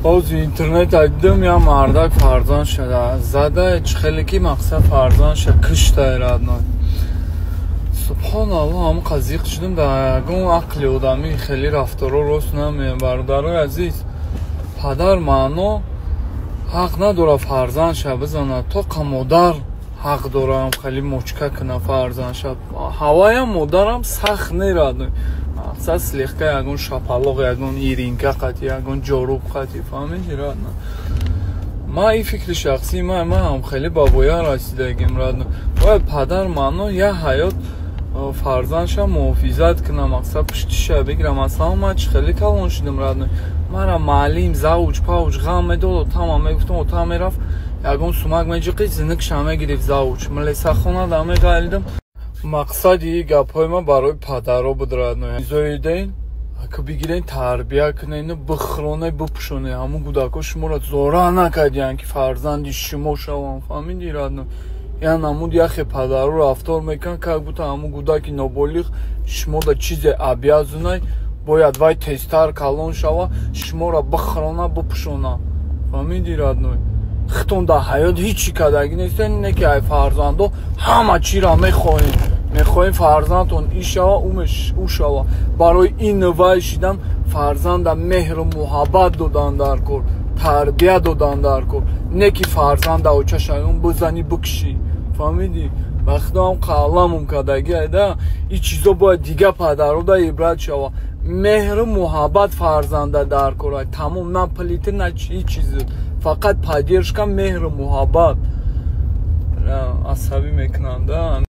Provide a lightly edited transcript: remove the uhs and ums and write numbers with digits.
Боз интернет дидам, я мардак фарзанд шуда зада, чӣ хеле ки мақсад фарзандша киштай, родной. Субҳоналло, ҳам қазиқ шудам. Дар ягон ақли одамӣ хеле рафторо рост намеяд. Бародарои азиз, падар маъно ҳақ надорад фарзандша бизанад, тоқа модар ҳақ дорам хеле мочка кунад фарзандша. Ҳаваям модарам сахт не, родной, мақсад слегка, ягон шапалоқ, ягон иринка қати, ягон ҷоруб қати, фаҳмиди, родной? Ма ин фикри шахсии ма, ма ҳам хеле ба воя расидагим, родной. Бояд падар маъно як ҳаёт фарзандша муҳофизат кунам, мақсад пуштиша бигирам. Масалан, ман чӣ хеле калон шудам, родной, мара маълим, завуч павуч ғам медод, отама мегуфтам, отам мерафт, ягон сумак меҷиқид, зинукша мегирифт завуч, милесахона да меғалидам. Мақсади ин гапҳои ман барои падаро буд, родной. Зоиден ка бигирен, тарбия кунену бихӯроне, бипӯшоне. Ҳамун кӯдакҳо шуморо зора накардиянд, ки фарзанди шумо шаванд, фаҳмиди, родной? Я намуд яхе падаро рафтор мекунанд, как будто ҳамун кӯдаки ноболиғ шумо да чизе обязанный, бояд вай тезтар калон шава, шуморо бихӯрона, бипӯшона, фаҳмиди, родной? Хитон дар ҳаёт ҳеҷ чӣ кардагӣ нестен, не ки ай фарзандо ҳама чиро мехоҳем. Мехоҳем фарзандтон ин шава, ӯ шава. Барои ин вай шидан фарзанда меҳру муҳаббат додан дар кор, тарбия додан дар кор, не ки фарзанда очашаён бизанӣ, бикушӣ, фаҳмидӣ? Ба худоам қаламум кардагӣ айда. Ин чизо бояд дига падарода ибрат шава. Меҳру муҳаббат фарзанда дар кор, тамом. На плита, на ҳеҷ чиз, фақат поддержка, меҳру муҳаббат. Асабӣ мекунанда.